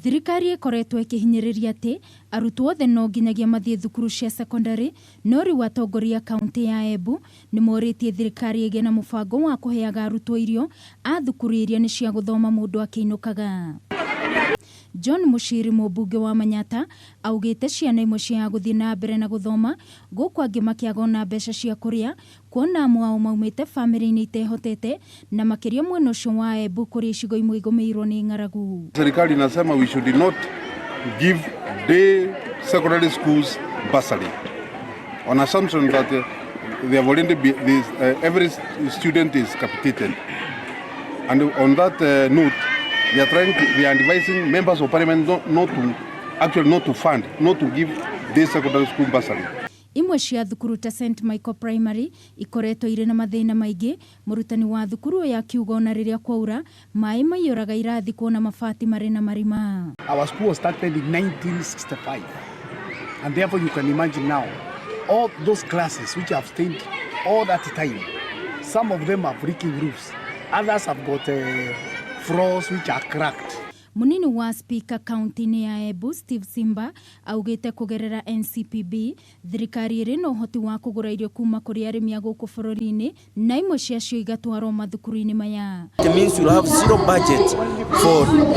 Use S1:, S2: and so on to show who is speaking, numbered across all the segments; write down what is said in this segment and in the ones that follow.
S1: Thirikari ĩkoretwo ĩkĩhinyĩrĩria atĩ arutwo othe no nginyagia mathiĩ thukuru cia secondary, no rĩu atongoria a kaunti ya Embu nĩ morĩtie thirikari ĩgĩe na mũbango wa kũheaga arutwo irio a thukuru iria nĩ cia gũthoma mũndũ akĩinũkaga. John Muchiri, mũmbunge wa Manyata, augĩte ciana imwe ciaga gũthiĩ na mbere na gũthoma gũkũ angĩ makĩaga ona mbeca cia kũrĩa, kuona amwe ao maumĩte bamĩrĩ-inĩ itehotete, na makĩria mwena ũcio wa Embu kũrĩa icigo imwe igũmĩirwo nĩ ng'aragu.
S2: Serikali inasema we should not give day secondary schools bursary on assumption that they have already be, this, every student is capitated. And on that note, they are advising members of parliament not to actually not to fund, not to give this secondary school bursary.
S1: Imwe cia thukuru ta St Michael Primary ikoretwo irĩ na mathĩna maingĩ. Mũrutani wa thukuru ũyũ akiuga ona rĩrĩa kwaura, maĩ maiyũraga irathi kuona mabati marĩ na marima.
S3: Our school was started in 1965. And therefore you can imagine now, all those classes which have stayed all that time, some of them have leaking roofs, others have got floors which are cracked.
S1: Munini wa spika kaunti-inĩ ya Embu, Steve Simba, augĩte kũgerera NCPB thirikari ĩrĩ na ũhoti wa kũgũra irio kuma kũrĩ arĩmi a gũkũ bũrũri-inĩ na imwe ciacio igatwarwo mathukuru-inĩ maya.
S4: It means you'll have zero budget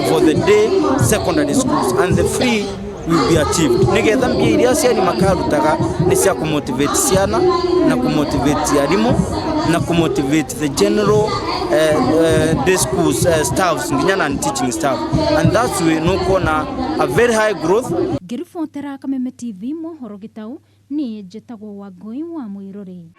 S4: for the day secondary schools and the free will be achieved. Nigetha mbia iria aciari makarutaga nĩ cia kũmotivate ciana na kũmotivate arimũ na kũmotivate the general day schools staffs nginya non teaching staff, and that's way nukuona a very high growth.
S1: Ngĩribotera Kameme TV mohoro gĩtau, niĩ njĩtagwo Wangũi wa Mwĩrũrĩ.